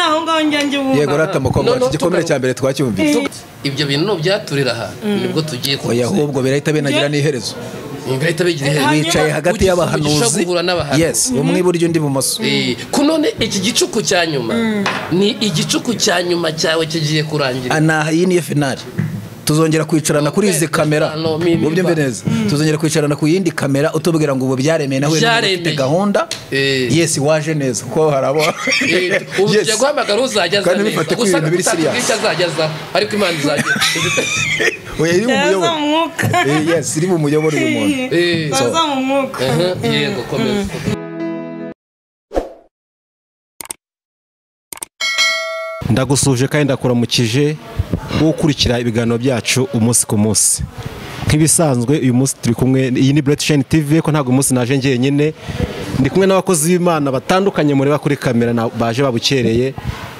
Aho ngaho njye ubu. Yego rata mukobwa, igikomere cya mbere twacyumvise. Ibyo bintu byaturira aha nibwo tugiye kuza. Oya ahubwo birahita binagira n'iherezo. Birahita bigira iherezo. Wicaye hagati y'abahanuzi. Yes, umwe iburyo undi ibumoso. Kunone iki gicuku cya nyuma ni igicuku cya nyuma cyawe kigiye kurangira. Ana iyi niyo finale. Tuzongera kwicarana kuri izi kamera. Mubyumve neza. Tuzongera kwicarana ku yindi kamera utubwira ngo ubu byaremeye nawe ufite gahunda. Yes, waje neza kuko harabo. Ubu tugiye guhamagara uzajya aza neza. Gusa icyo azajya aza ariko Imana izajya. Oya iri mu muyoboro. Yes, iri mu muyoboro uyu muntu. Baza mu mwuka. Yego komeza. Ndagusuje kandi ndakuramukije ukurikira ibiganiro byacu umunsi ku munsi. Nk'ibisanzwe uyu munsi turi kumwe, iyi ni Bright Shine TV, ko ntabwo umunsi naje njyenyine, ndi kumwe n'abakozi b'Imana batandukanye mureba kuri kamera baje babukereye,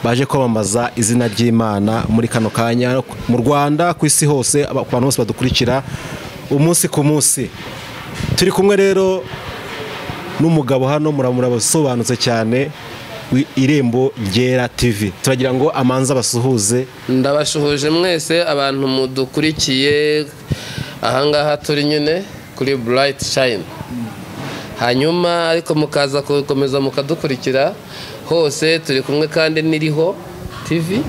baje kwamamaza izina ry'Imana muri kano kanya mu Rwanda, ku isi hose, abantu bose badukurikira umunsi ku munsi. Turi kumwe rero n'umugabo hano muramusobanutse cyane, Irembo Ryera TV. Turagira ngo amanza basuhuze. Ndabashuhuje mwese abantu mudukurikiye ahangaha turi nyine kuri Bright Shine. Hanyuma ariko mukaza gukomeza mukadukurikira hose, turi kumwe kandi niriho TV.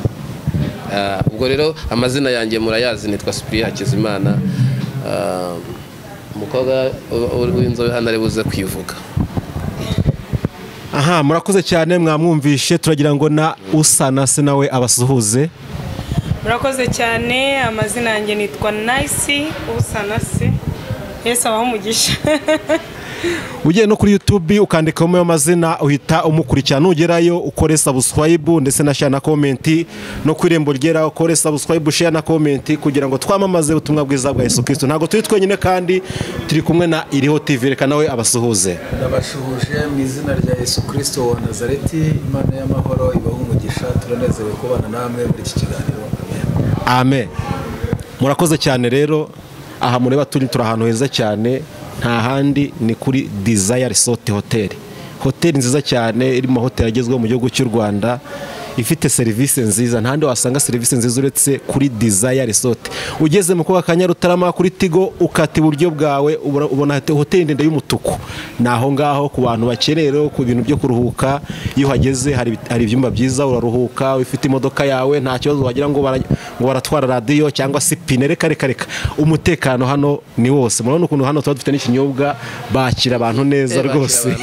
Ubwo rero amazina yanjye murayazi, nitwa Cyprien Hakizimana. Umukobwa w'inzobe hano ari buze kwivuga. Aha murakoze cyane mwamwumvishe, turagira ngo na usana se nawe abasuhuze. Murakoze cyane, amazina yanjye nitwa Nice usana se. Yesu abahe umugisha. Ugiye no kuri YouTube ukandikamo amazina uhita umukurikira, nugerayo ukore subscribe ndetse na share na comment, no ku Irembo Ryera ukore subscribe, share na comment kugira ngo twamamaze ubutumwa bwiza bwa Yesu Kristo. Ntago turi twenyine kandi turi kumwe na Iriho TV, reka nawe abasuhuze. Ndabashuhuje mu izina rya Yesu Kristo wa Nazareti, Imana y'amahoro ibahe umugisha, turanezerewe kubana namwe muri iki kiganiro. Amen. Murakoze cyane rero, aha mureba turi ahantu heza cyane, nta handi ni kuri Desire Resort Hotel. Hotel nziza cyane iri mu hotel agezweho mu gihugu cy'u Rwanda, ifite serivisi nziza. Nta handi wasanga serivisi nziza uretse kuri Desire Resort. Ugeze mu kwa Kanyarutarama kuri Tigo ukata iburyo bwawe ubona hotel ndende y'umutuku. Naho ngaho ku bantu bakeneye rero ku bintu byo kuruhuka, iyo uhageze hari ibyumba byiza uraruhuka, ufite imodoka yawe nta kibazo wagira ngo baratwara radio cyangwa se pine, reka reka reka. Umutekano hano ni wose. Murabona ukuntu hano tuba dufite n'ikinyobwa, bakira abantu neza rwose.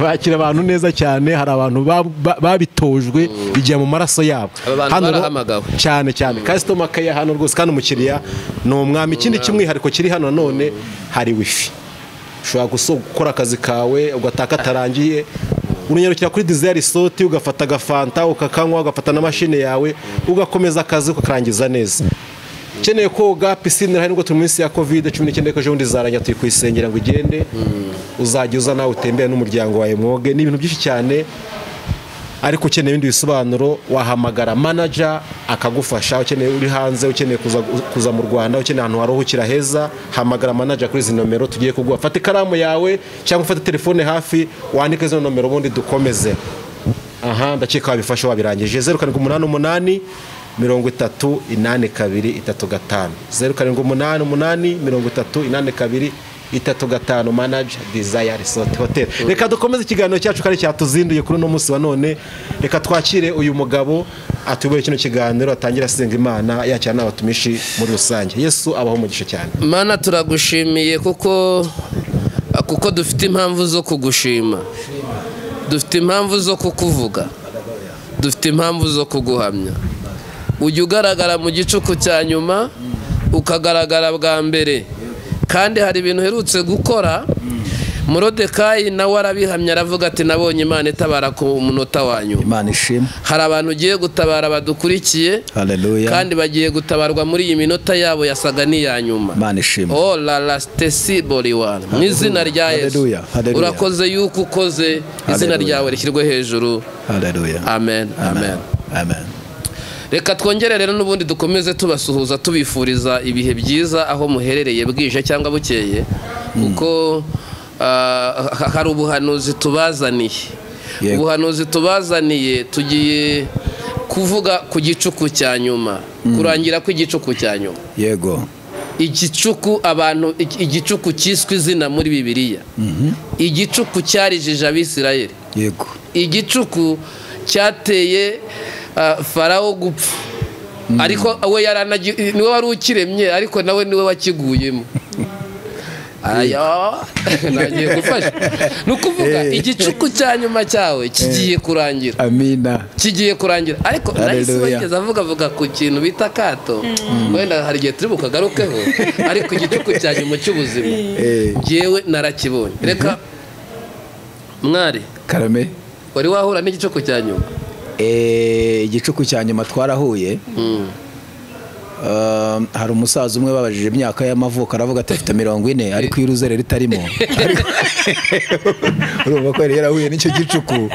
Bakira abantu neza cyane, hari abantu babitojwe bijya mu maraso yabo. Hano cyane cyane customer care hano rwose, kandi umukiriya ni umwami. Ikindi kimwihariko kiri hano none hari wifi. Ushobora gukora akazi kawe ugataka atarangiye, urunyarukira kuri Desire Resort ugafata agafanta ukakanywa, ugafata na mashine yawe ugakomeza akazi ukarangiza neza. Ukeneye koga piscine hari nubwo turi munsi ya COVID-19 ko ejo zaranya turi kuyisengera ngo igende, uzajya uza nawe utembere n'umuryango wawe mwoge, ni ibintu byinshi cyane. Ariko ukeneye ibindi bisobanuro wahamagara manager akagufasha. Ukeneye uri hanze, ukeneye kuza mu Rwanda, ukeneye ahantu haruhukira heza, hamagara manager kuri izi nomero tugiye kuguha. Fata ikaramu yawe cyangwa ufate telefone hafi wandike izo nomero ubundi dukomeze. Aha ndakeka wabifasha wabirangije. 0788 30 82 35 0788 30 82 35 manager Desire Resort Hotel. Reka dukomeze ikiganiro cyacu kandi cyatuzinduye kuri no munsi wa none. Reka twakire uyu mugabo atubere kino kiganiro, atangira asenga Imana yakira n'abatumishi muri rusange. Yesu abaho umugisha cyane. Mana turagushimiye kuko dufite impamvu zo kugushima, dufite impamvu zo kukuvuga, dufite impamvu zo kuguhamya. Ujya ugaragara mu gicuku cya nyuma, ukagaragara bwa mbere. Kandi hari ibintu herutse gukora Morodekayi nawe arabihamya, aravuga ati nabonye Imana itabara ku munota wanyu. Imana ishimwe. Hari abantu ugiye gutabara badukurikiye. Haleluya. Kandi bagiye gutabarwa muri iyi minota yabo yasaga n'iya nyuma. Imana ishimwe. Oh la la stesi boliwan. Mu izina rya Yesu. Haleluya. Haleluya. Urakoze yuko ukoze, izina ryawe rishyirwe hejuru. Haleluya. Amen. Amen. Amen. Reka twongere rero n'ubundi dukomeze tubasuhuza tubifuriza ibihe byiza aho muherereye bwije cyangwa bukeye, kuko hari ubuhanuzi tubazaniye. Ubuhanuzi tubazaniye tugiye kuvuga ku gicuku cya nyuma, kurangira kw'igicuku cya nyuma. Yego. Igicuku abantu, igicuku cyiswe izina muri Bibiliya. Igicuku cyarijije Abisirayeli. Yego. Igicuku cyateye Farawo gupfa. Ariko we niwe wari ukiremye, ariko nawe niwe wakiguyemo. Aya nagiye gufasha. Nukuvuga igicuku cya nyuma cyawe kigiye kurangira. Amina. Kigiye kurangira. Ariko nahise bageze avuga ku kintu bita kato. Wenda hari igihe turi bukagarukeho, ariko igicuku cya nyuma cy'ubuzima njyewe narakibonye. Reka mwari Karame, wari wahura n'igicuku cya nyuma? Igicuku cya nyuma twarahuye. Hari umusaza umwe babajije imyaka y'amavuko aravuga ati afite 40 ariko iruzere ritarimo. Urumva ko yari yarahuye n'icyo gicuku,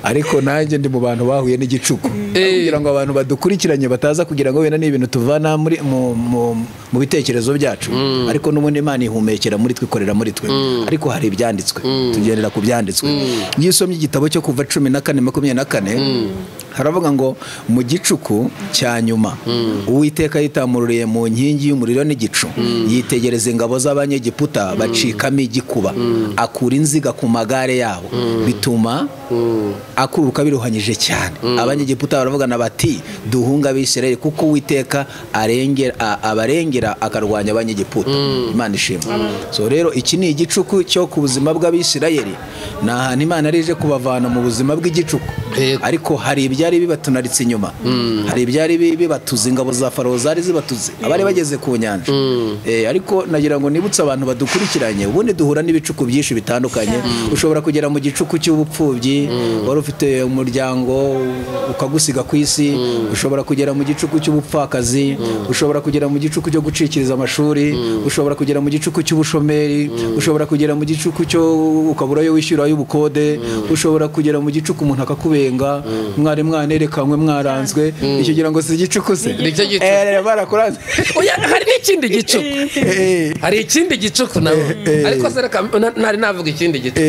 ariko nanjye ndi mu bantu bahuye n'igicuku. Kugira ngo abantu badukurikiranye bataza kugira ngo wenda ni ibintu tuvana muri mu bitekerezo byacu, ariko n'ubundi Imana ihumekera muri twe, ikorera muri twe. Ariko hari ibyanditswe, tugendera ku byanditswe. Iyo usomye igitabo cyo kuva 14:24 haravuga ngo mu gicuku cya nyuma Uwiteka yitamururiye mu nkingi y'umuriro n'igicu, yitegereza ingabo z'Abanyegiputa bacikamo igikuba, akura inziga ku magare yabo, bituma akururuka biruhanyije cyane. Abanyegiputa baravugana bati duhunga Abisirayeli kuko Uwiteka abarengera akarwanya Abanyegiputa. Imana ishimwe. So rero iki ni igicuku cyo ku buzima bw'Abisirayeli, ni ahantu Imana yarije kubavana mu buzima bw'igicuku. Ariko hari ibyari bibatunaritse inyuma, hari ibyari bibatuze, ingabo za Farawo zari zibatuze abari bageze ku nyanja. Ariko nagira ngo nibutse abantu badukurikiranye, ubundi duhura n'ibicuku byinshi bitandukanye. Ushobora kugera mu gicuku cy'ubupfubyi, wari ufite umuryango ukagusiga ku isi. Ushobora kugera mu gicuku cy'ubupfakazi, ushobora kugera mu gicuku cyo gucikiriza amashuri, ushobora kugera mu gicuku cy'ubushomeri, ushobora kugera mu gicuku cyo ukabura yo wishyura y'ubukode, ushobora kugera mu gicuku umuntu akakubenga, mwari mwanerekanwe mwaranzwe. Icyo gira ngo si igicuku se? Barakuranze. Oya, hari n'ikindi gicuku. Hari ikindi gicuku nawe. Ariko se reka nari navuga ikindi gicuku.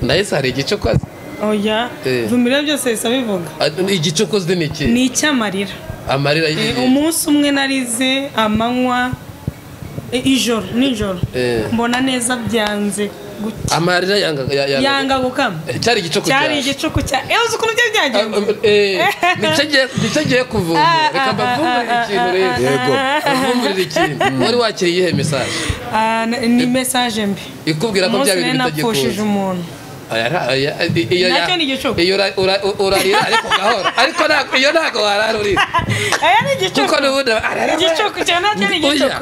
Ndahise hari igicuku azi. Oya, vumira byose bivuga. Igicuku uzi ni iki? Ni icy'amarira. Amarira umunsi umwe narize amanywa ijoro nijoro mbona neza byanze. Amarira yanga gukama. Cyari igicuku cya. Cyari igicuku cya. Uzi ukuntu byo byagenze. Nicyo ngiye kuvumbura. Reka mbavumbure ikintu rero. Yego. Mbavumbure ikintu. Wari wakiriye iyihe message? Ni message mbi. Ikubwira ko bya bintu bitagikunda. Umuntu. Nacyo ni igicuku. Iyo urarira ariko gahoro. Ariko iyo ntago wararurira. Aya ni igicuku. Kuko n'ubundi igicuku cyo nacyo ni igicuku.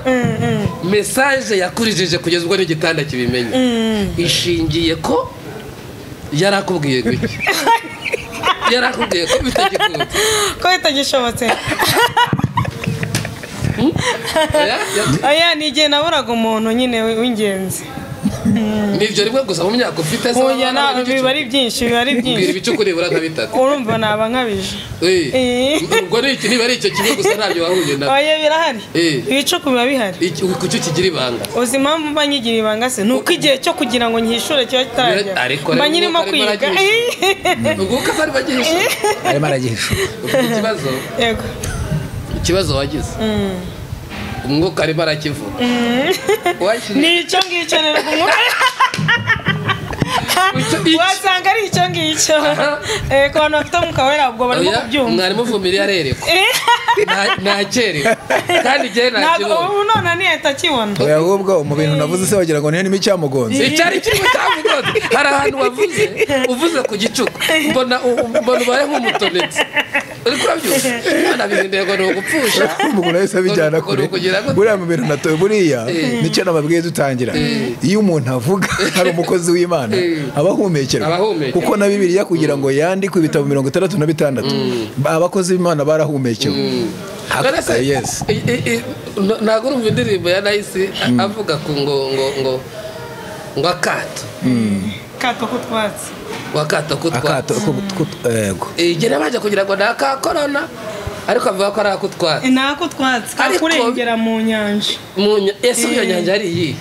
Message yakurijije kugeza ubwo n'igitanda kibimenye. Ishingiye ko yarakubwiye gutya. Yarakubwiye ko bitagikunda. Ko bitagishobotse. Oya, ni igihe naburaga umuntu nyine w'ingenzi. Nivyo rimwe gusa mu myaka ufite se biba ari byinshi, biba ari byinshi. Mbwira ibicuku nibura nka bitatu. Urumva naba nkabije. Ubwo ni iki niba ari icyo kimwe gusa ntabyo wahuye nabyo. Oya birahari. Ibicuku biba bihari. Kuki kigira ibanga? Uzi impamvu mba nyigira ibanga se? Nuko igihe cyo kugira ngo nyihishure kiba kitaragera. Mba nyirimo kwiga. Ubwo uko ari bagihisha. Arimo aragihisha. Ikibazo. Yego. Ikibazo wagize. Umwuka arimo arakivuga. Ni icyo ngicyo rero umwuka. Wasanga ari icyo ngicyo. Ku bantu bafite umwuka wera ubwo barimo kubyumva. Mwarimu Vumiriya arerekwa. Ntakerekwa. Kandi igihe ntakibona. Ubu none ntiyahita akibona. Oya ahubwo mu bintu navuze se wagira ngo niyo nimo icyamugonze. Icyari kimwe cyamugonze. Hari ahantu wavuze uvuze ku gicuku. Mbona ubaye nk'umutonetse. Uri kurabyumva? Imana bihinduye ngo ni ugupfusha. Umuntu wese abijyana kure. Buriya mu bintu natoye buriya nicyo nababwiye dutangira. Iyo umuntu avuga hari umukozi w'Imana abahumekerwa, kuko na Bibiliya kugira ngo yandikwe ibitabo 66 abakozi b'Imana barahumekewe. Yes. Ntabwo urumva indirimbo ya Nahisi avuga ku ngo ngo ngo ngo akato. Kato kutwatsi. Wakato kutwatsi. Akato yego. Igera baje kugira ngo naka corona ariko avuga ko ari akutwatsi. Ni akutwatsi kakurengera mu nyanja. Mu ese iyo nyanja ari iyi?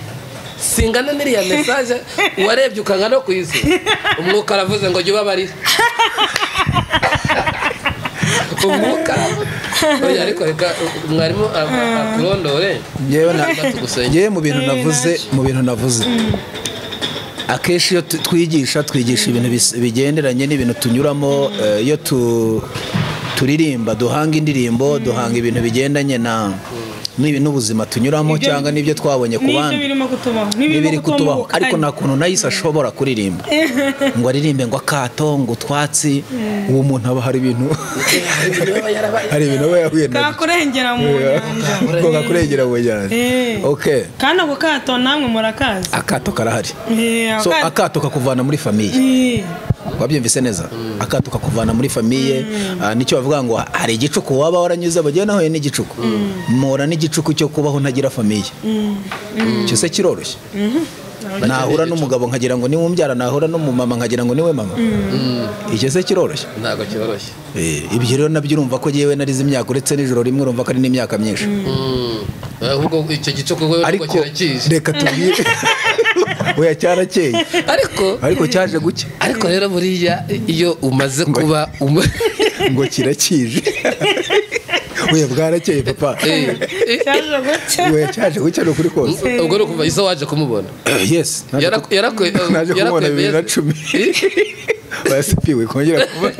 Singana n'iriya message warebye ukanga no kuyisoma. Umwuka aravuze ngo jya ubabarira. Umwuka oya, ariko reka mwarimu akurondore. Ngewe mu bintu navuze, mu bintu navuze akenshi iyo twigisha ibintu bigenderanye n'ibintu tunyuramo, iyo turirimba duhanga indirimbo, duhanga ibintu bigendanye na n'ubuzima tunyuramo cyangwa n'ibyo twabonye ku bandi n'ibiri kutubaho. Ariko nta kuntu Nayisi ashobora kuririmba ngo aririmbe ngo akato ngo utwatsi, uwo muntu aba hari ibintu aba yahuye nabyo kakurengera mu nyanja, ngo kakurengera mu nyanja. Okay, kandi ako kato namwe murakazi, akato karahari. So akato kakuvana muri famille, wabyumvise neza? Akato kakuvana muri famille, nicyo bavuga ngo hari igicuku waba waranyuze bagiye naho n'igicuku mora n'igicuku cyo kubaho ntagira famille. Cyo se kiroroshye? Nahura n'umugabo nkagira ngo niwe umbyara, nahura n'umumama nkagira ngo niwe mama. Icyo se kiroroshye? Ntago kiroroshye. Ibyo rero nabyo urumva ko jewe narize imyaka, uretse nijoro rimwe urumva ko ari n'imyaka myinshi. Ahubwo icyo gicuku wewe ko kirakije. Reka tubwire. Oya cyarakeye. Ariko cyaje guke. Ariko rero buriya iyo umaze kuba ngo kirakije. Oya bwarakeye papa. Cyaje guke. Oya cyaje guke no kuri kose. Ubwo no kuva iso waje kumubona. Yes. Yarakwe naje kumubona 2010. Basipiwe kongera kuba.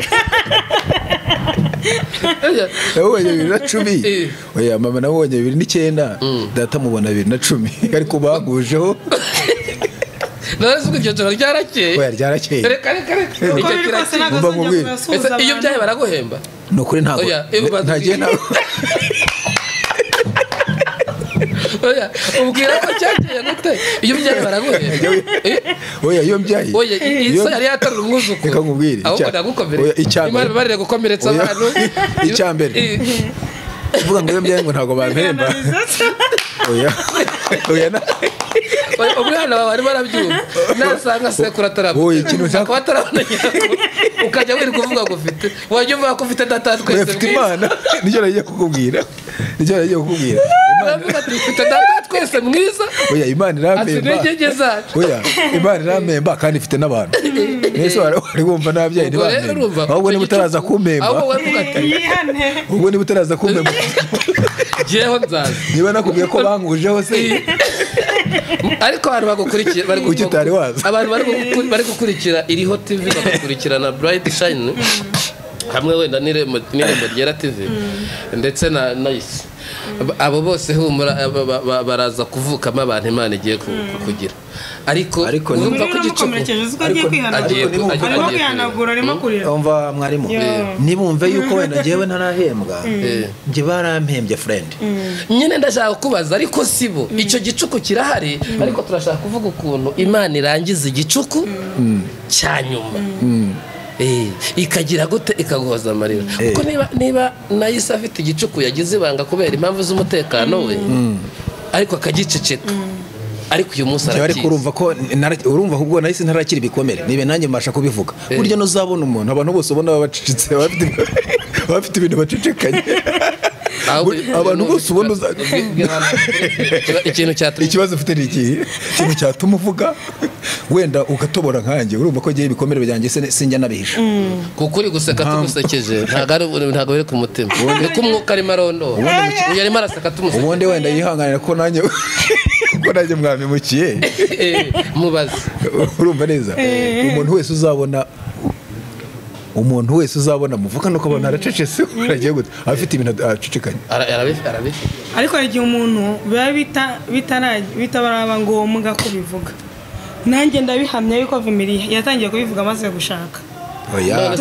Nabonye 2010. Oya mama nabonye 2009, data mubona 2010. Ariko bagujeho. None se iryo joro ryarakeye? Oya ryarakeye. Reka icyo kirakeye. Iyo byaye baraguhemba? No kuri ntago. Ntagiye nawe. Oya ubwira ko cyakeye gute? Iyo byaye baraguhemba? Oya iyo mbyaye. Oya iso yari yatarura umwuzuku. Reka nkubwire. Ahubwo ndagukomeretsa. Imana barire gukomeretsa abantu. Icyambere. Uvuga ngo iyo mbyaye ngo ntago bampemba. Oya. Oya na. Umwana wawe arimo arabyumva nasanga sekuru atarabona akaba atarabona nyirakuru, ukajya wirirwa uvuga ngo ufite, wajya uvuga ko ufite data twese ufite Imana. Nicyo nagiye kukubwira, nicyo nagiye kukubwira. Uravuga ati ufite data twese mwiza. Oya Imana irampemba. Oya Imana irampemba kandi ifite n'abantu. Nese wari wumva nabyaye ntibamemba. Ahubwo niba utaraza kumpemba, ubwo niba utaraza kumpemba jewe nzaza. Niba nakubwiye ko bangujeho se. Ariko abantu bagukurikira bari abantu bari gukurikira Iriho TV, bagakurikira na Bright Shine hamwe wenda n'Irembo Ryera TV ndetse na Nice. Abo bose humura baraza kuvukamo abantu Imana igiye kugira. Ariko urumva ko igicuku arimo kwihanagura, arimo kurira. Umva mwarimu, nibumve yuko wenda ngewe ntarahembwa, nge barampembye friend. Nyine ndashaka kubaza ariko sibo icyo gicuku kirahari, ariko turashaka kuvuga ukuntu Imana irangiza igicuku cya nyuma. Ikagira gute ikaguhoza amarira. Kuko niba Nayisi afite igicuku yagize ibanga kubera impamvu z'umutekano we, ariko akagiceceka. Ariko uyu munsi arakizi. Ariko urumva ko urumva ahubwo Nayisi ntarakira ibikomere. Nibe nanjye mbasha kubivuga. Burya nuzabona umuntu abantu bose ubona babacecetse bafite ibintu bacecekanye. Abantu bose ubona ikintu cyatuma ikibazo ufite ni iki? Ikintu cyatuma uvuga wenda ugatobora nkanjye, urumva ko giye ibikomere byanjye sinjya nabihisha. Kuko uri guseka tugusekeje ntago biri ku mutima. Niko umwuka arimo arondora. Uyu arimo araseka tumusekeje. Ubundi wenda yihanganira ko nanjye ko nanjye mwamimukiye. Mubaze. Urumva neza? Umuntu wese uzabona umuntu wese uzabona muvuka nuko abona aracecetse aragiye gute afite ibintu acecekanye arabi. Ariko hari igihe umuntu biba bitabaraba ngombwa kubivuga. Nanjye ndabihamya yuko Vumiriya yatangiye kubivuga amaze gushaka. Oya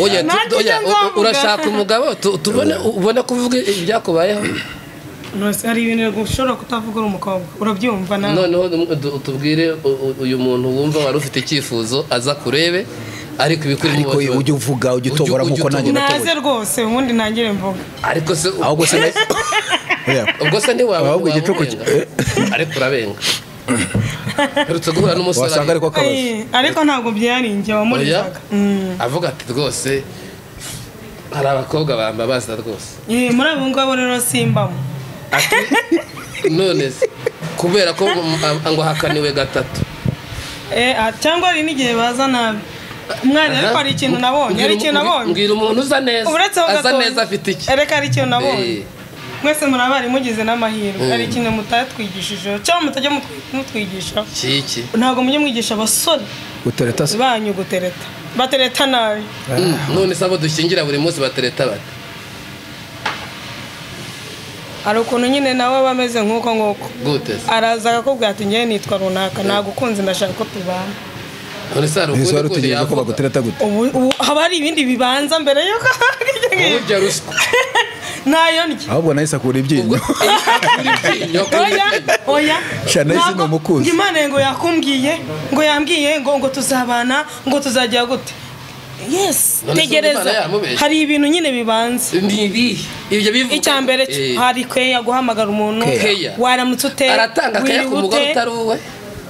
oya urashaka umugabo tubone ubone kuvuga ibyakubayeho. Nose hari ibintu ushobora kutavuga uri umukobwa, urabyumva nawe. Noneho tubwire uyu muntu wumva wari ufite icyifuzo aza kurebe, ariko ibikuri ariko ujye uvuga ujye utobora nkuko nanjye natobora. Naze rwose ubundi ntangire mvuga. Ariko se ahubwo se ubwo se ntiwaba ahubwo igicuku ariko urabenga. Herutse guhura n'umusore wasanga ariko akabazo. Ariko ntabwo byarinjye wamurizaga. Avuga ati rwose hari abakobwa bambabaza rwose. Muri abo ngabo rero simbamo. Ati none se Kubera ko ngo hakaniwe gatatu. Cyangwa ari n'igihe baza nabi. Mwana ariko hari ikintu nabonye, hari ikintu nabonye. Mbwira umuntu uza neza. Aza neza afite iki? Reka hari ikintu nabonye. Mwese murabari mugize n'amahirwe. Hari ikintu mutatwigishije cyangwa mutajya mutwigisha. Kiki? Ntabwo mujye mwigisha abasore gutereta banyu gutereta. Batereta nabi. None sabo dushingira buri munsi batereta bate? Hari ukuntu nyine nawe bameze nk'uko nguko. Gute? Araza akakubwira ati ngewe nitwa runaka nagukunze ndashaka ko tubana. None se hari ukundi ko bagutereta gute? Ubu haba hari ibindi bibanza mbere yuko urya ruswa. Nayo ndya. Ahubwo nahise akura ibyinyo. Oya, oya. Shana ni umukuzi. Imana ngo yakumbwiye, ngo yambwiye ngo tuzabana, ngo tuzajya gute. Yes, tegereza. Hari ibintu nyine bibanza. Ni ibyo bivuga. Icya mbere hari keya guhamagara umuntu. Waramutse ute? Aratanga keya ku mugore utari uwe.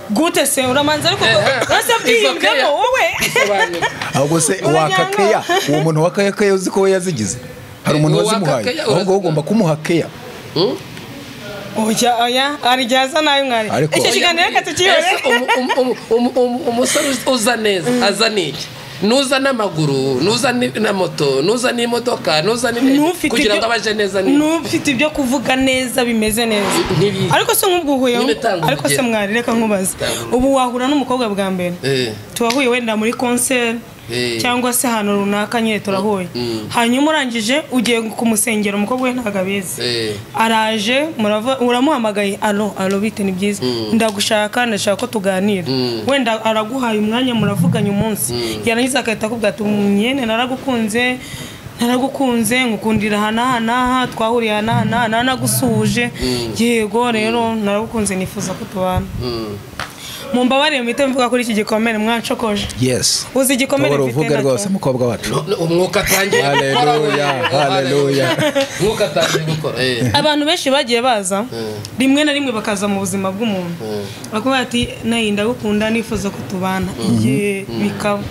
Gute se uramanza ariko urase byiyumvemo wowe. Ahubwo se waka keya, uwo muntu waka keya uzi ko we yazigize. Hari umuntu wazimuhaye. Ahubwo ugomba kumuha keya. Oya oya arijaza nayo mwari. Icyo kiganiro reka tukiyore. Umusore uza neza aza niki? Nuza n'amaguru, nuza na moto, nuza n'imodoka, nuza n'ibindi kugira ngo abaje neza ni. Nufite ibyo kuvuga neza bimeze neza. Ariko se nk'ubwo ariko se mwari reka nkubaze. Ubu wahura n'umukobwa bwa mbere. Tuwahuye wenda muri concert cyangwa se hano runaka nyine turahuye. Hanyuma urangije ugiye kumusengera umukobwa we ntago abizi. Araje uramuhamagaye allo allo bite ni byiza. Ndagushaka ndashaka ko tuganira. Wenda araguhaye umwanya muravuganye umunsi. Yarangiza akahita akubwira ati nyene naragukunze ngukundira hana hana twahuriye hana hana nanagusuhuje. Yego rero naragukunze nifuza ko tubana. Mumbabare mite mvuga kuri iki gikomere mwancokoje. Yes. Uzi igikomere mfite uvuga rwose mukobwa wacu. Umwuka atangiye. Haleluya, haleluya. Umwuka atangiye gukora. Abantu benshi bagiye baza rimwe na rimwe bakaza mu buzima bw'umuntu. Bakubwira ati nayi ndagukunda nifuza ko tubana. Ye bikaba.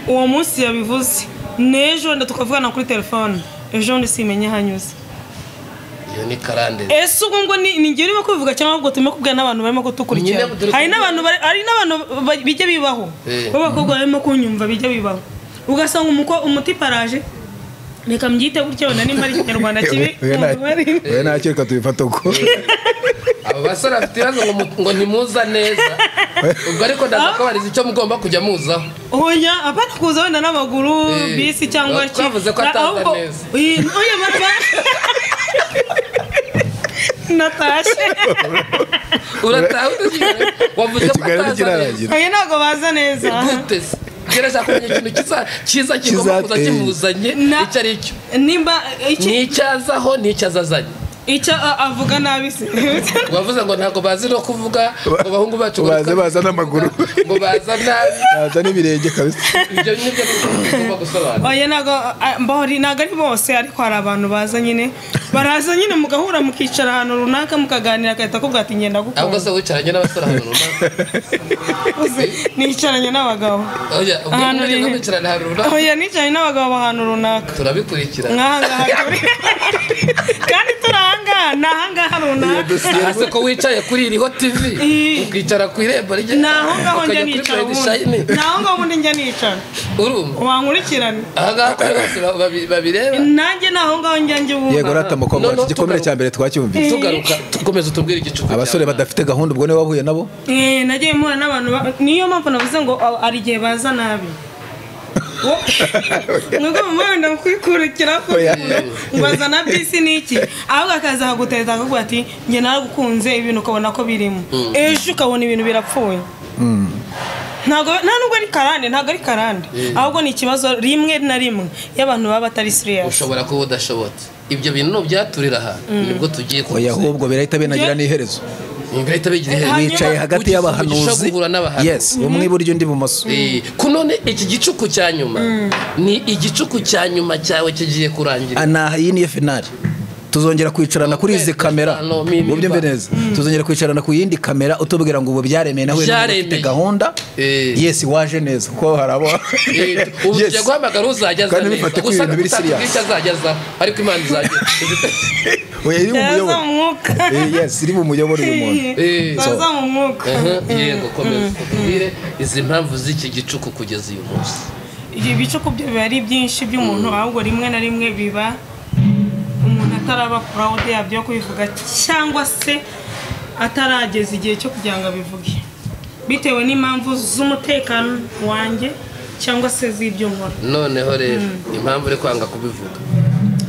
Uwo munsi yabivuze nejo ndatukavugana kuri telefone. Ejo ndi simenye hanyuze. Ni karande. Ese ubwo ngo ni ngiye urimo kubivuga cyangwa ahubwo turimo kubwira n'abantu barimo kutukurikira. Hari n'abantu bijya bibaho. B'abakobwa barimo kunyumva bijya bibaho. Ugasanga umutiparaje reka mbyite gutyo wenda nimba ari Ikinyarwanda kibi. We ntacyo reka tubifate uko. Abo basore bafite ibibazo ngo ntimuza neza. Ubwo ariko ndaza kubariza icyo mugomba kujya muzaho. Oya, apana kuza wenda n'amaguru, bisi cyangwa iki. Twavuze ko ataza neza. Oya mama. Natasha. Urataha wavuze ko ataza neza. Oya ntago baza neza. Gute se? Gereza kumenya ikintu cyiza kigomba kuza kimuzanye icyo ari cyo. Nimba iki nicyazaho nicyazazanye. Icyo avuga nabi se. Wavuze ngo ntago bazi no kuvuga ngo bahungu bacu baze baza n'amaguru ngo baza nabi baza n'ibirenge kabisa. Ibyo nibyo tugomba gusobanura. Oya nago mbori nago ari bose ariko hari abantu baza nyine baraza nyine mugahura mukicara ahantu runaka mukaganira akahita akubwira ati ngenda gukunda. Ahubwo se wicaranye n'abasore ahantu runaka? Nicaranye n'abagabo. Oya ubwo nicaranye ahantu runaka. Oya nicaranye n'abagabo ahantu runaka. Turabikurikira. Kandi turanga nahangaha runaka. Ese ko wicaye kuri iriho TV ukicara ku irembo rye. Naho ngaho njya nicara. Naho ngaho ubundi njya nicara. Urumva? Wankurikirana. Aha ngaha kuri bose babireba. Nanjye naho ngaho njya njye ubu. Yego rata mukobwa wacu igikomere cya mbere twacyumvise. Tugaruka tukomeza tubwire igicuku. Abasore badafite gahunda ubwo niwe wahuye nabo? Nagiye mpura n'abantu niyo mpamvu navuze ngo ari igihe baza nabi. Mwebwe mumwe kwikurikira ngo na bisi niki ahubwo akaza akagutereta akavuga ati njye naragukunze ibintu ukabona ko birimo ejo ukabona ibintu birapfuye. Ntago nta nubwo ari karande ntago ari karande ahubwo ni ikibazo rimwe na rimwe y'abantu baba batari serious. Ushobora kuba udashobotse ibyo bintu byaturira aha nibwo tugiye kuza. Oya ahubwo birahita binagira n'iherezo. Wicaye hagati y'abahanuzi. Yes, umwe iburyo undi ibumoso. Kunone iki gicuku cya nyuma ni igicuku cya nyuma cyawe kigiye kurangira. Ana iyi niyo finale. Tuzongera kwicarana kuri izi kamera. Mubyumve neza. Tuzongera kwicarana ku yindi kamera utubwira ngo ubu byaremeye nawe ufite gahunda. Yes, waje neza kuko harabo. Ubu tugiye guhamagara uzajya aza neza. Gusa azajya aza ariko Imana izajya. Oya iri mu muyoboro. Yes, iri mu muyoboro uyu muntu. Baza mu mwuka. Yego komeza utubwire izi mpamvu z'iki gicuku kugeza uyu munsi. Ibi bicuku byo biba ari byinshi by'umuntu ahubwo rimwe na rimwe biba umuntu ataraba proud yabyo kubivuga cyangwa se atarageza igihe cyo kugira ngo abivuge bitewe n'impamvu z'umutekano wanjye cyangwa se z'ibyo nkora. Noneho rero impamvu uri kwanga kubivuga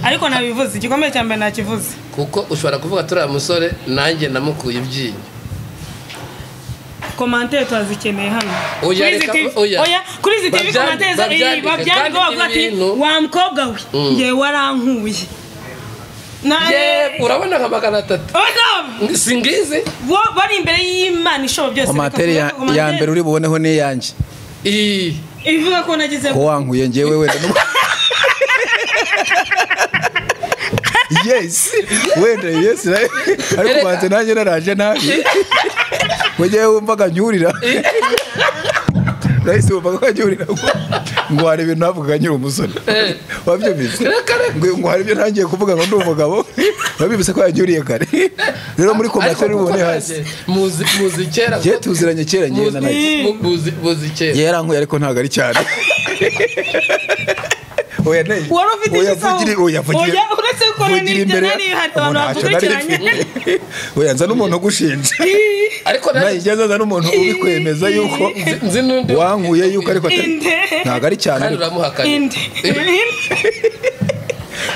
ariko nabivuze igikomeye cya mbere nakivuze kuko ushobora kuvuga turiya musore nanjye namukuye ibyinyo. Commentaire twazikeneye hano. Oya kuri izi TV commentaire babyandika bavuga ati wa mukobwa we ngewe warankuye. Urabona nka 300 singize bari imbere y'Imana ishobo byose. Commentaire ya mbere uri buboneho ni yanjye ivuga ko nagize ko wankuye ngewe wenda. Yes, wenda yes ariko banze nanjye naraje nabi. Mujye wumvaga nyurira. Nahise wumvaga nyurira ngo hari ibintu navugaga nyiri umusore. Wabyumvise? Ngo hari ibyo ntangiye kuvuga ngo ndi umugabo. Wabibise ko yanyuriye kare. Rero muri commentaire ubone hasi. Muzi kera. Je tuziranye kera ngiye na naye. Muzi kera. Yerankuye ariko ntago ari cyane. Oya naye. Oya vugira oya vugira. Oya uretse ko n'ibyo nari hari abantu bakurikiranye. Oya nza n'umuntu ugushinja. Ariko naye nza n'umuntu ubikwemeza yuko nzi n'undi wankuye yuko ariko ntago ari cyane. Kandi uramuhakanye.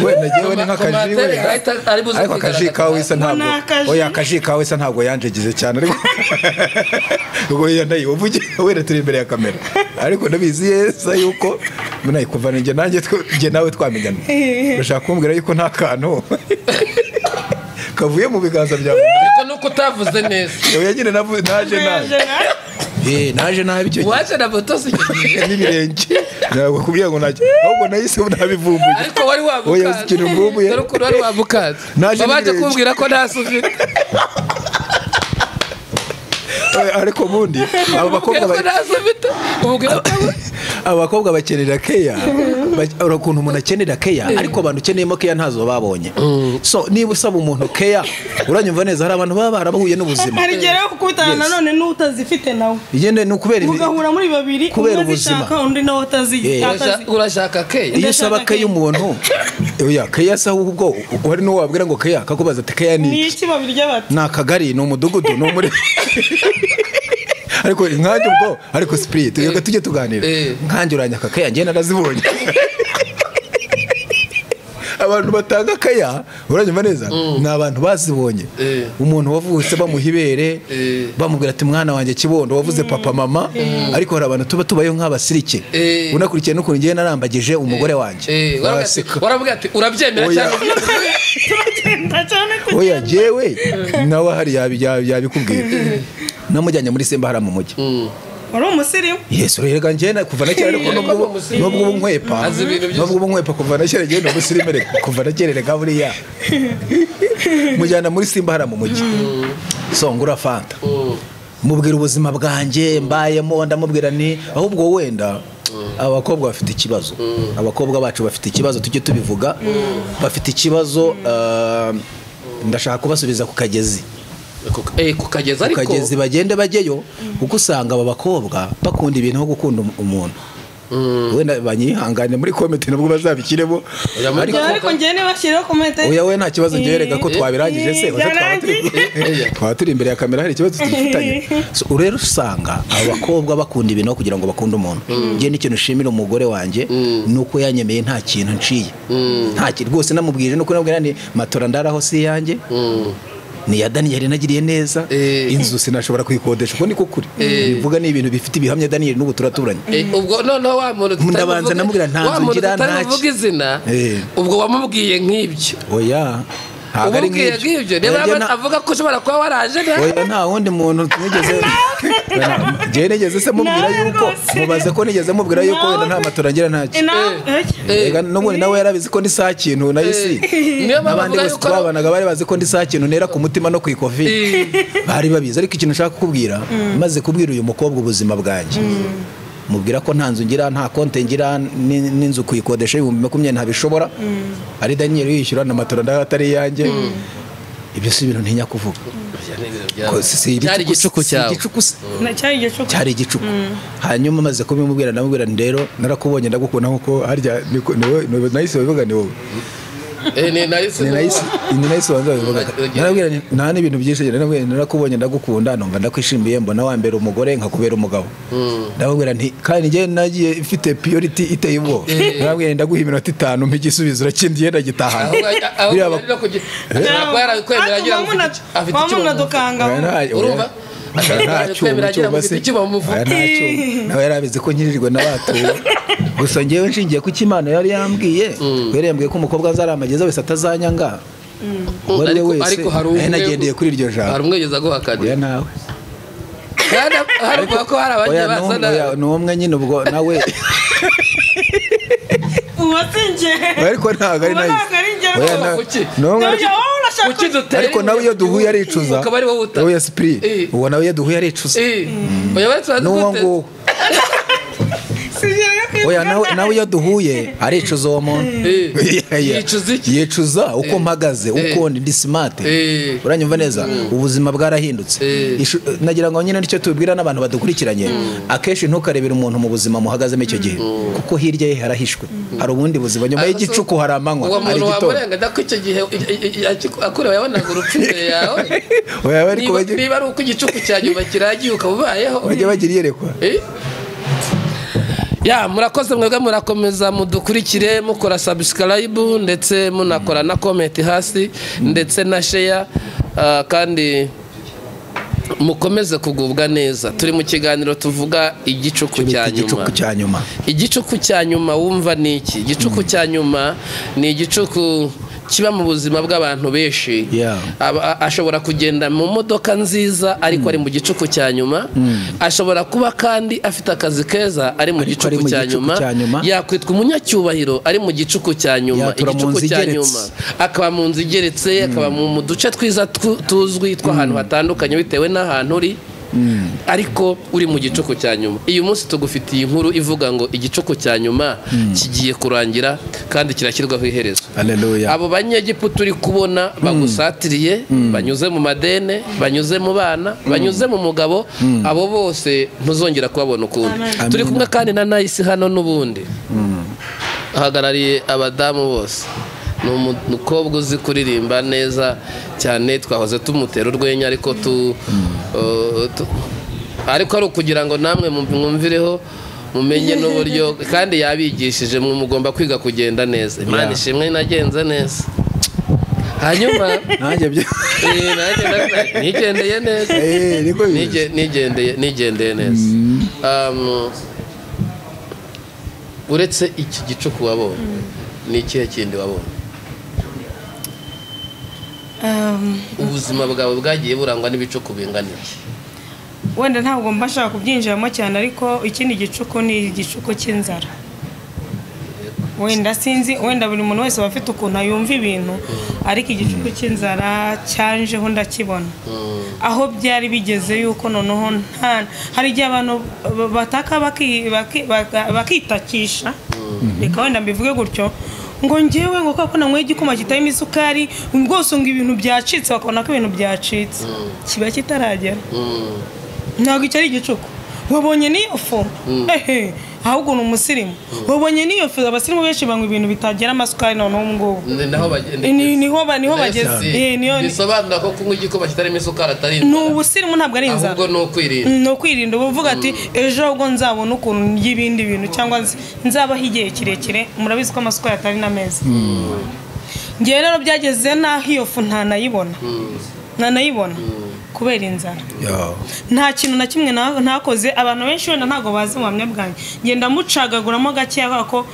Wenda jewe ni nk'akaji we. Ariko akaji kawe isa ntabwo. Oya akaji kawe isa ntabwo yanjegize cyane ariko. Ubwo naye uvuge wenda turi imbere ya kamera. Ariko ndabizi yesa yuko munayi kuva nje nanjye nje nawe twamenyana. Urashaka kumbwira yuko nta kantu kavuye mu biganza byawe. Ariko nuko utavuze neza. Oya nyine naje naje. Naje nabi icyo gihe. Waje na botosi n'ibirenge. Ntabwo kubwira ngo nacyo. Ahubwo nahise nabivumbuye. Ariko wari wabukaze. Oya ikintu mvumbuye. Dore ukuntu wari wabukaze. Babaje kumbwira ko nta ufite. Ariko bundi abo bakobwa bakenera keya ukuntu umuntu akenera keya ariko abantu ukeneyemo keya ntazo babonye. So niba usaba umuntu keya uranyumva neza hari abantu baba barabahuye n'ubuzima. Hari igihe rero kukubitana nanone n'utazifite nawe. Igende ni ukubera mugahura muri babiri kubera ubuzima undi nawe atazi. Urashaka keya. Iyo usaba keya umuntu oya keya sa ubwo wari n'uwo wabwira ngo keya akakubaza ati keya ni iki babirya bati ni akagari ni umudugudu ni umuri. Ariko nkanjye ubwo ariko spirit reka tujye tuganira nkanjye uranyaka keya ngiye narazibonye. Abantu batanga keya uranyumva neza ni abantu bazibonye. Umuntu wavutse bamuha ibere bamubwira ati mwana wanjye kibondo wavuze papa mama ariko hari abantu tuba tubayo nk'abasirike unakurikiye n'ukuntu ngiye narambagije umugore wanjye waravuga ati urabyemera cyangwa oya jewe nawe hari yabikubwira. Namujyanye muri Simba hara mu mujyi. Wari umusirimu? Yes, urega njye kuva na kera ariko nubwo ubu nkwepa. Nubwo ubu nkwepa kuva na kera njye umusirimu reka kuva na kera reka buriya. Mujyana muri Simba hara mu mujyi. So ngura Fanta. Mubwira ubuzima bwanjye mbayemo ndamubwira ni ahubwo wenda abakobwa bafite ikibazo. Abakobwa bacu bafite ikibazo tujye tubivuga. Bafite ikibazo ndashaka kubasubiza ku kagezi. Kukageza ariko kugeza bagende bageyo kuko usanga aba bakobwa bakunda ibintu nko gukunda umuntu. Wenda banyihangane muri comment nubwo bazabikiremo ariko ngiye nibashyireho comment. Oya we nta kibazo ngiye rega ko twabirangije se twaba turi imbere ya kamera hari ikibazo tugifitanye. So rero usanga aba bakobwa bakunda ibintu kugira ngo bakunde umuntu. Ngiye n'ikintu nshimira umugore wanjye nuko yanyemeye nta kintu nciye. Nta kintu rwose namubwije nuko nabwira ni matora ndaraho si yanjye. Ni ya Daniel nagiriye neza inzu sinashobora kuyikodesha uko niko kuri bivuga ni ibintu bifite ibihamya Daniel n'ubu turaturanye. Ubwo noneho wa muntu ndabanza namubwira nta nzu ngira nta kuvuga izina ubwo wamubwiye nk'ibyo. Oya ntabwo ari nk'ibyo niba avuga ko ushobora kuba waraje oya nta wundi muntu nigeze ngiye nigeze se mubwira yuko mubaze ko nigeze mubwira yuko wenda nta matora ngira ntacyo. Ega n'ubundi nawe yarabizi ko ndi saa kintu nayo si abandi bose twabanaga bari bazi ko ndi saa kintu nera ku mutima no ku ikofi bari babizi. Ariko ikintu nshaka kukubwira maze kubwira uyu mukobwa ubuzima bwanjye Mubwira ko nta nzu ngira, nta konte ngira, n'inzu kuyikodesha 20,000 ntabishobora. Ari Daniel yishyura na matora ndatari yanjye. Ibyo si ibintu ntinya kuvuga. Cyari igicuku cyawe. Cyari igicuku. Hanyuma maze kubimubwira ndamubwira ndero narakubonye ndagukunda nkuko harya niwe nahise bivuga ni wowe. Ni nahise wanza bivuga. Narabwira nta n'ibintu byinshi narabwira narakubonye ndagukunda numva ndakwishimiye mbona wambera umugore nkakubera umugabo. Ndamubwira nti kandi nge nagiye mfite priority iteye ubwoba. Narabwira ndaguha iminota 5 mpa igisubizo urakindi yenda gitahana. Urumva nawe yarabizi ko nkirirwe n'abatuwe. Gusa ngewe nshingiye ku Imana yari yambwiye, yari yambwiye ko umukobwa azaramageza wese atazanyanga. Ariko hari umwe nagendeye kuri iryo jambo. Hari umwe yageza guhakana. Oya nawe. Kandi hari ko hari abagiye basa na n'umwe nyine ubwo nawe. Uwatsinje. Ariko ntago ari nayo. Ariko nawe iyo duhuye aricuza. Oya Esprit. Uwo nawe iyo duhuye aricuza. Oya nguwo. Oya nawe iyo duhuye aricuza uwo muntu. Yicuza uko mpagaze, uko ndi smart. Uranyumva neza? Ubuzima bwarahindutse. Nagira ngo nyine nicyo tubwira n'abantu badukurikiranye. Akenshi ntukarebera umuntu mu buzima muhagazemo icyo gihe, kuko hirya ye harahishwe. Hari ubundi buzima nyuma y'igicuku hari amanywa, hari igitondo. Uwo icyo gihe akureba yabonaga urupfu imbere yawe. Niba ari uko igicuku cya nyuma kiragiye ukaba ubayeho. Bajya bagira iyerekwa. Ya murakoze mwebwe murakomeza mudukurikire mukora subscribe ndetse munakora na comment hasi ndetse na share, kandi mukomeze kugubwa neza. Turi mu kiganiro tuvuga igicuku cya nyuma. Igicuku cya nyuma wumva ni iki? Igicuku cya nyuma ni igicuku kiba mu buzima bw'abantu benshi. Ashobora kugenda mu modoka nziza ariko ari mu gicuku cya nyuma. Ashobora kuba kandi afite akazi keza ari mu gicuku cya nyuma. Yakwitwa umunyacyubahiro ari mu gicuku cya nyuma. Igicuku cya nyuma akaba mu nzu igeretse, akaba mu duce twiza tuzwi tw'ahantu hatandukanye bitewe n'ahantu uri, ariko uri mu gicuku cya nyuma. Uyu munsi tugufitiye inkuru ivuga ngo igicuku cya nyuma kigiye kurangira kandi kirashyirwaho iherezo. Abo banyegiputa turi kubona bagusatiriye, banyuze mu madene, banyuze mu bana, banyuze mu mugabo, abo bose ntuzongera kubabona ukundi. Turi kumwe kandi na Nayisi hano n'ubundi ahagarariye abadamu bose. Ni umukobwa uzi kuririmba neza cyane, twahoze tumutera urwenya ariko ariko ari ukugira ngo namwe mwumvireho mumenye n'uburyo, kandi yabigishije mugomba kwiga kugenda neza. Imana ishimwe nagenze neza. Hanyuma nanjye nigendeye neza. Nigendeye neza. Uretse iki gicuku wabonye, ni ikihe kindi wabonye? Ubuzima bwawe bwagiye burangwa n'ibicuku bingana iki? Wenda ntabwo mba nshaka kubyinjiramo cyane, ariko ikindi gicuku ni igicuku cy'inzara. Wenda sinzi, wenda buri muntu wese aba afite ukuntu yumva ibintu, ariko igicuku cy'inzara cyanjeho ndakibona. Aho byari bigeze yuko noneho hari igihe abantu bataka bakitakisha, reka wenda mbivuge gutyo, ngo ngewe ngo kako nanyweye igikoma kitarimo isukari rwose ngo ibintu byacitse, bakabona ko ibintu byacitse kiba kitaragera. Ntabwo icyo ari igicuku. Wabonye n'iyo fu, ahubwo ni umusirimu. Wabonye n'iyo fu, abasirimu benshi banywa ibintu bitagera amasukari noneho ubu ngubu niho bageze. Bisobanura ko kunywa igikoma kitarimo isukari atari inzara. Ni ubusirimu, ntabwo ari inzara, ahubwo ni ukwirinda. Ni ukwirinda. Uba uvuga ati ejo ubwo nzabona ukuntu ndya ibindi bintu cyangwa nzabaho igihe kirekire. Murabizi ko amasukari atari na meza. Ngewe rero byageze n'aho iyo fu ntanayibona kubera inzara. Nta kintu na kimwe ntakoze. Abantu benshi wenda ntabwo bazi ubuhamya bwanjye, ngenda mucagaguramo gakeya ko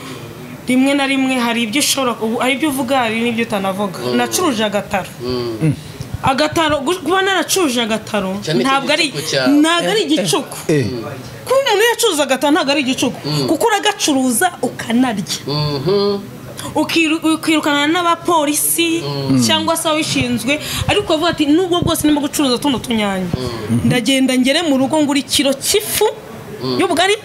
rimwe na rimwe hari ibyo ushobora, hari ibyo uvuga, hari n'ibyo utanavuga. Nacuruje agataro. Agataro, kuba naracuruje agataro ntabwo ari igicuku. Kuba umuntu yacuruza agataro ntabwo ari igicuku, kuko uragacuruza ukanarya. Ukirukana n'abapolisi cyangwa se abishinzwe, ariko bavuga ati nubwo bwose ndimo gucuruza tuno tunyanya, ndagenda ngere mu rugo ngura ikiro cy'ifu y'ubugari,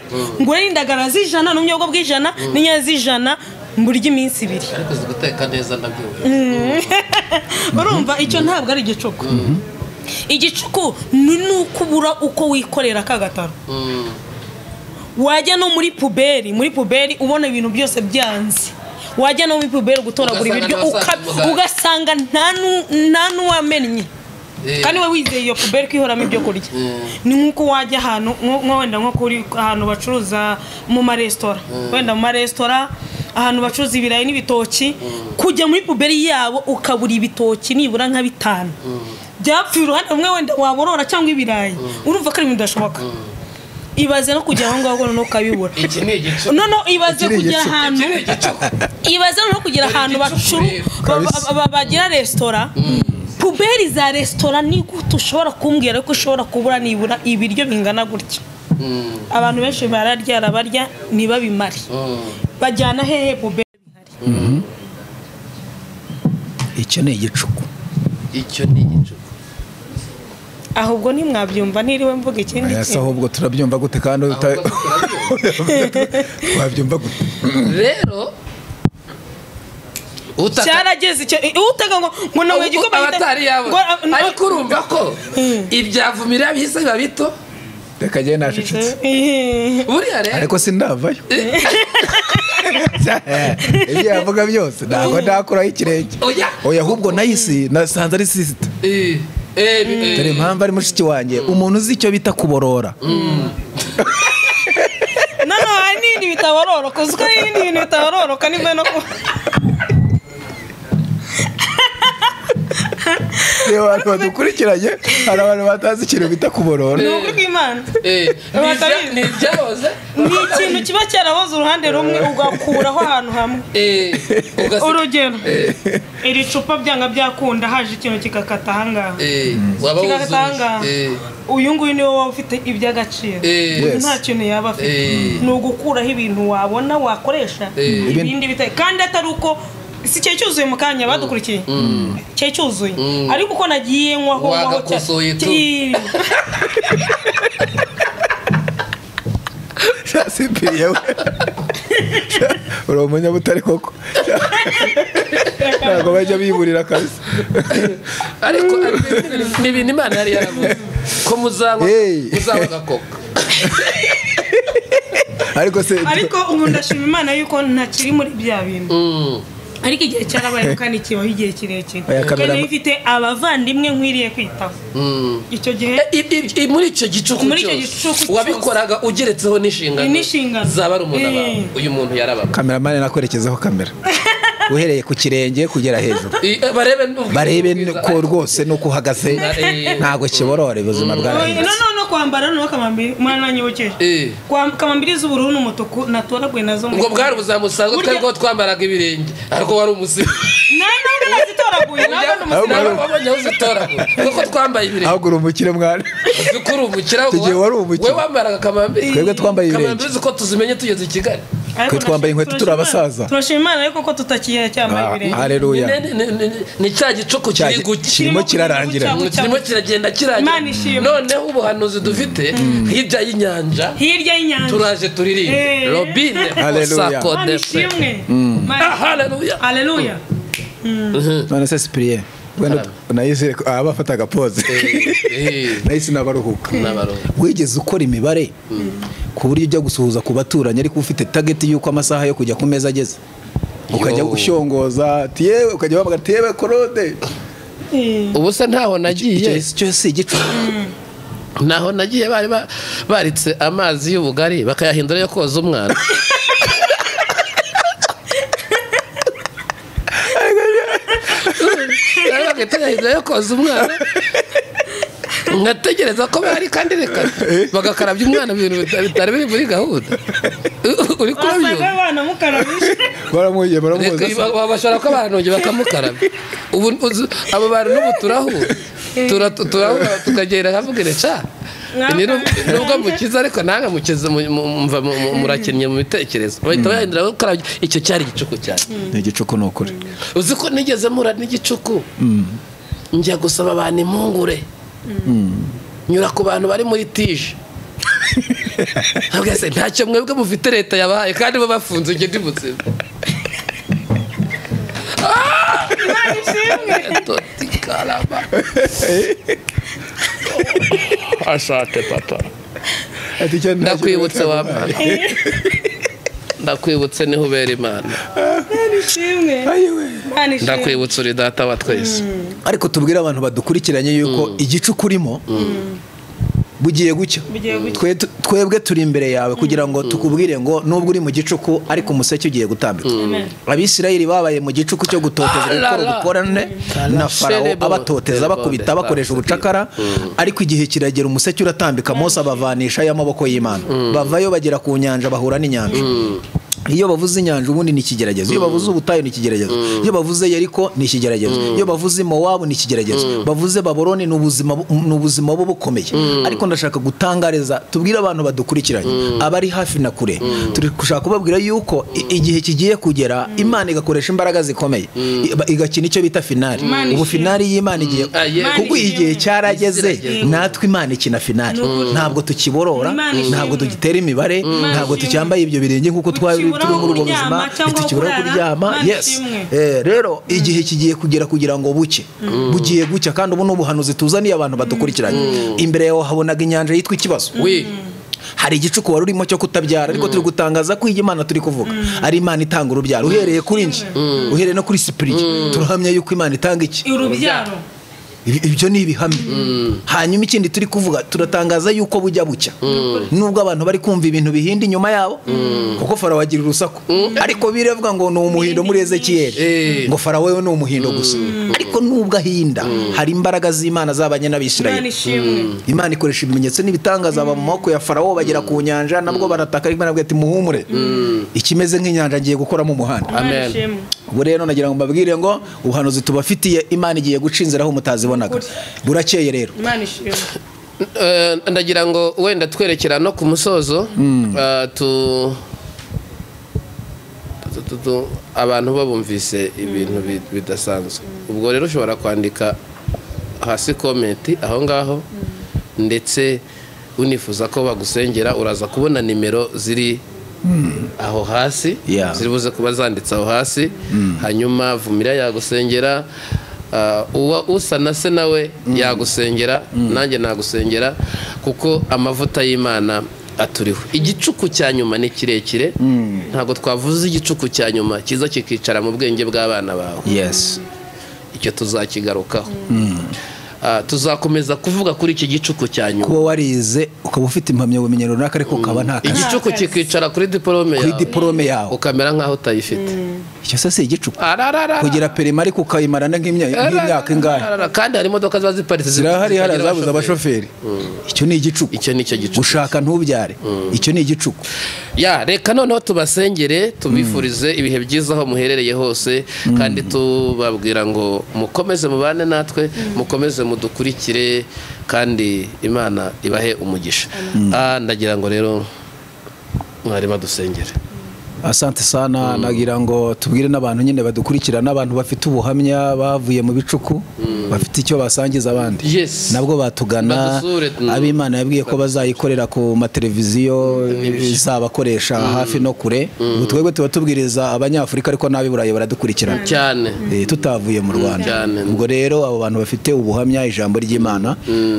ngure n'indagara z'ijana n'ubunyobwa bw'ijana n'inyanya z'ijana mburya iminsi ibiri. Ariko uzi guteka neza ndabyumva. Urumva icyo ntabwo ari igicuku. Igicuku ni nuko ubura uko wikorera kagataro. Wajya no muri puberi ubona ibintu byose byanze. Wajya no muri puberi gutoragura ibiryo ugasanga nta nuwamennye. Kandi we wizeye iyo puberi kwihoramo ibyo kurya. Ni nkuko wajya ahantu nko wenda nko kuri ahantu bacuruza mu maresitora. Wenda mu maresitora ahantu bacuruza ibirayi n'ibitoki, kujya muri puberi yabo ukabura ibitoki nibura nka 5. Byapfuye uruhande rumwe wenda waborora cyangwa ibirayi. Urumva ko ari ibintu bidashoboka. Ibaze no kujya aho ngaho no ukabibura. Iki ni igicuku. No ibaze kujya ahantu. Ibaze no kugera ahantu bacuru bagira resitora. Puberi za resitora ni gute ushobora kumbwira ko ushobora kubura nibura ibiryo bingana gutya. Abantu benshi bararya arabarya ntibabimare. Bajyana hehe puberi bihari. Icyo ni igicuku. Icyo ni igicuku. Ahubwo ntimwabyumva ntiriwe mvuga ikindi kintu. Ahubwo turabyumva gute kandi twabyumva gute? Rero cyarageze icyo utaka ngo nawe igikoma abatari yabo. Ariko urumva ko ibyavumira bihise biba bito. Reka njye nacecetse. Buriya rero ariko sindavayo. Ibyo yavuga byose ntabwo ndakuraho ikirenge. Oya ahubwo nahise nasanze ari sisita. Dore impamvu ari mushiki wanjye umuntu uzi icyo bita kuborora. No hari n'ibindi bitabororoka, uzi ko hari n'ibindi bintu bitabororoka nimba no Reba abantu badukurikiranye, hari abantu batazi ikintu bita kuborora. Ni ukuri kw'Imana. Ni ibyahoze. Ni ikintu kiba cyarahoze uruhande rumwe ugakuraho ahantu hamwe. Urugero iri cupa byanga byakunda haje ikintu kigakata ahangaha. Kigakata ahangaha. Uyu nguyu niwe waba ufite iby'agaciro. Nta kintu yaba afite. Ni ugukuraho ibintu wabona wakoresha ibindi bitari kandi atari uko si cyo cyuzuye mu kanya badukurikiye. Cyo cyuzuye. Ariko uko nagiye nkwaho wagakosoye tu. Sipiriye. Uri umunyabutare koko. Ntabwo bajya biburira kabisa. Ariko ni ibintu Imana yari yaravuze ko muzanywa gakoka. Ariko se ariko ubu ndashima Imana yuko ntakiri muri bya bintu. Ariko igihe cyarabaye kandi kibaho igihe kirekire. Kandi ifite abavandimwe nkwiriye kwitaho. Icyo gihe muri icyo gicuku cyose wabikoraga ugeretseho n'inshingano zaba ari umuntu abawe. Uyu muntu yarababa. Cameraman nakwerekezaho kamera. Uhereye ku kirenge kugera hejuru. Barebe ko rwose nuko uhagaze ntago kiborore ubuzima bwarahindutse. No kwambara no kamambiri mwana nyobokeje. Kamambiri z'ubururu n'umutuku natoraguye nazo. Ubwo bwari ubuzima busanzwe twebwe twambaraga ibirenge ariko wari umusizi. Ntabwo nazitoraguye ntabwo n'umusizi. Wabonye aho uzitoraguye kuko twambaye ibirenge. Ahubwo uri umukire mwana. Uzi ko uri umukire we wambaraga kamambiri. Twebwe twambaye ibirenge. Kamambiri uzi ko tuzimenye tugeze i Kigali. Twe twambaye inkweto turi abasaza. Turashima Imana ariko ko tutakiye cyambaye ibirenge. Haleluya. Ni cya gicuku kiri gucya. Kirimo kirarangira. Kirimo kiragenda kirangira. Noneho ubuhanuzi dufite hirya y'inyanja. Hirya y'inyanja. Turaje turirimbe. Robine. Haleluya. Haleluya. Haleluya. None se Cyprien wenda nahise abafataga pause. Nahise nabaruhuka. Wigeze ukora imibare ku buryo ujya gusuhuza ku baturanyi ariko ufite target yuko amasaha yo kujya ku meza ageze ukajya ushongoza tiyewe ukajya babaga tiyewe korode. Ubu se ntaho nagiye icyo si igicuku. Naho nagiye bari baritse amazi y'ubugari bakayahindura yo koza umwana. Yo koza umwana ngategereza ko bari kandi reka bagakarabya umwana ibintu bitari biri muri gahunda. Uri kurabyo abana mukarabije baramuye baramuza bashobora ko abantu bakamukarabya. Ubu abo bantu n'ubu turahura tukagera havugira cha nubwo mukiza ariko nanga mukiza mumva murakinnye mu bitekerezo bahita bahindura gukarabya. Icyo cyari igicuku cyane. Ni igicuku ni ukuri. Uzi ko nigeze mura n'igicuku njya gusaba abantu impungure nyura ku bantu bari muri tije. Ntabwo se ntacyo mwebwe mufite leta yabahaye kandi bo bafunze njye ndi muzima. Imana ishimwe. Totikaraba. Asante papa. Ndakwibutse wa mwana. Ndakwibutse niho ubera Imana. Imana ishimwe. Imana ishimwe. Ndakwibutse uri data wa twese. Ariko tubwire abantu badukurikiranye yuko igicuku urimo bugiye gucya. Twebwe turi imbere yawe kugira ngo tukubwire ngo nubwo uri mu gicuku ariko umuseke ugiye gutambika. Abisirayeli babaye mu gicuku cyo gutoteza gukora ubukorane na Farawo, abatoteza bakubita bakoresha ubucakara, ariko igihe kiragera umuseke uratambika. Mose abavanisha y'amaboko y'Imana, bavayo bagera ku nyanja bahura n'inyanja. Iyo bavuze inyanja ubundi ni ikigeragezo, iyo bavuze ubutayu ni ikigeragezo, iyo bavuze Yeriko ni ikigeragezo, iyo bavuze Mowabu ni ikigeragezo, bavuze Babuloni ni ubuzima bukomeye. Ariko ndashaka gutangariza tubwire abantu badukurikiranye abari hafi na kure, turi gushaka kubabwira yuko igihe kigiye kugera Imana igakoresha imbaraga zikomeye igakina icyo bita finali. Ubu finali y'Imana igiye, kuko igihe cyarageze natwe Imana ikina finali. Ntabwo tukiborora, ntabwo tugitera imibare, ntabwo tucyambaye ibyo birenge nkuko twari turi muri ubwo buzima, ntitukibura kuryama. Yes. Rero igihe kigiye kugera kugira ngo buke, bugiye gucya. Kandi ubu n'ubuhanuzi tuzaniye abantu badukurikiranye. Imbere yawe habonaga inyanja yitwa ikibazo. Hari igicuku wari urimo cyo kutabyara, ariko turi gutangaza ko iyi Imana turi kuvuga ari Imana itanga urubyaro. Uhereye kuri nje, uhereye no kuri Cyprien, turahamya yuko Imana itanga iki? Urubyaro. Ibyo ni ibihamya. Hanyuma ikindi turi kuvuga, turatangaza yuko bujya bucya. Nubwo abantu bari kumva ibintu bihinda inyuma yabo, kuko Farawo agira urusaku, ariko birevuga ngo ni umuhindo muri Ezekiel, ngo Farawo we ni umuhindo gusa. Ariko nubwo ahinda, hari imbaraga z'Imana zabanye n'Abisirayeli. Imana ikoresha ibimenyetso n'ibitangaza mu maboko ya Farawo, bagera ku nyanja nabwo barataka, ariko Imana ati muhumure, ikimeze nk'inyanja ngiye gukoramo umuhanda. Amen. Ubu rero nagira ngo mbabwire ngo ubuhanuzi tubafitiye, Imana igiye guca inzira aho mutazibona. Burakeye rero. Ndagira ngo wenda twerekera no ku musozo, abantu babumvise ibintu bidasanzwe. Ubwo rero ushobora kwandika hasi comment aho ngaho, ndetse unifuza ko bagusengera uraza kubona nimero ziri aho hasi, ziri buze kuba zanditse aho hasi. Hanyuma Vumira yagusengera, uwa usa na se nawe yagusengera, nanjye nagusengera, kuko amavuta y'Imana aturiho. Igicuku cya nyuma ni kirekire, ntabwo twavuze igicuku cya nyuma kiza kikicara mu bwenge bw'abana bawe. Yes. Icyo tuzakigarukaho. Tuzakomeza kuvuga kuri iki gicuku cya nyuma. Kuba warize ukaba ufite impamyabumenyi runaka ariko ukaba nta kazi. Igicuku kikicara kuri diplome yawe. Kuri diplome yawe ukamera nkaho utayifite. Icyo se si igicuku. Kugira perima ariko ukayimarana nk'imyaka ingahe. Kandi hari imodoka ziba ziparitse zirahari, hari zabuze abashoferi. Icyo ni igicuku. Icyo ni cyo gicuku. Gushaka ntubyare. Icyo ni igicuku. Ya, reka noneho tubasengere, tubifurize ibihe byiza aho muherereye hose, kandi tubabwira ngo mukomeze mubane natwe, mukomeze mudukurikire, kandi Imana ibahe umugisha. Ndagira ngo rero mwari badusengere. Asante sana. Nagira ngo tubwire n'abantu nyine badukurikira, n'abantu bafite ubuhamya bavuye mu bicuku, bafite icyo basangiza abandi. Nabwo batugana. Ab'Imana yabwiye ko bazayikorera ku mateleviziyo izabakoresha hafi no kure. Ubu twebwe tuba tubwiriza Abanyafurika, ariko n'ab'i Burayi baradukurikirana cyane, tutavuye mu Rwanda. Ubwo rero abo bantu bafite ubuhamya ijambo ry'Imana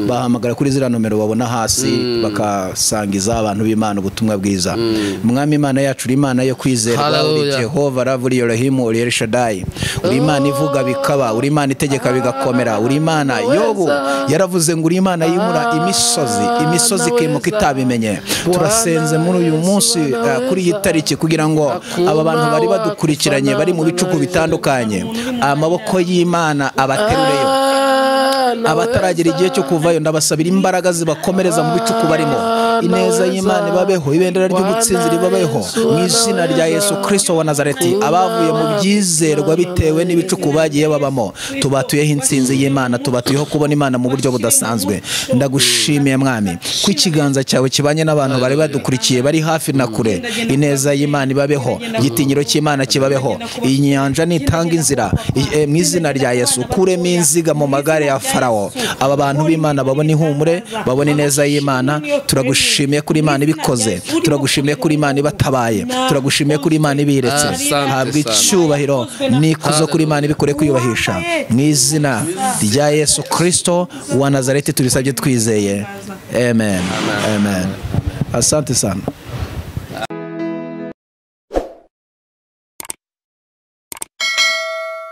bahamagara kuri ziriya nomero babona hasi, bakasangiza abantu b'Imana ubutumwa bwiza. Mwami Imana yacu, Imana yo kwizerwa, uri Jehova Rav, uri Elohim, uri El Shaddai, uri Imana ivuga bikaba, uri Imana itegeka bigakomera, uri Imana. Yobu yaravuze ngo uri Imana yimura imisozi, imisozi ikimuka itabimenye. Turasenze muri uyu munsi kuri iyi tariki kugira ngo aba bantu bari badukurikiranye bari mu bicuku bitandukanye, amaboko y'Imana abaterureyo. Abataragera igihe cyo kuvayo ndabasabira imbaraga zibakomereza mu bicuku barimo. Ineza y'Imana ibabeho, ibendera ry'ubutsinzi ribabeho mu izina rya Yesu Kristo wa Nazareti. Abavuye mu byizerwa bitewe n'ibicuku bagiye babamo, tubatuyeho intsinzi y'Imana, tubatuyeho kubona Imana mu buryo budasanzwe. Ndagushimiye Mwami ko ikiganza cyawe kibanye n'abantu bari badukurikiye bari hafi na kure. Ineza y'Imana ibabeho, igitinyiro cy'Imana kibabeho. Iyi nyanja nitanga inzira mu izina rya Yesu. Kuremo inziga mu magare ya Farawo. Aba bantu b'Imana babone ihumure, babone ineza y'Imana. Turagushimiye. Turagushimiye kuri Imana ibikoze, turagushimiye kuri Imana ibatabaye, turagushimiye kuri Imana ibiretse. Habwa icyubahiro n'ikuzo kuri Imana ibikore kwiyubahisha, mu izina rya Yesu Kristo wa Nazareti tubisabye twizeye, amen, amen. Asante sana.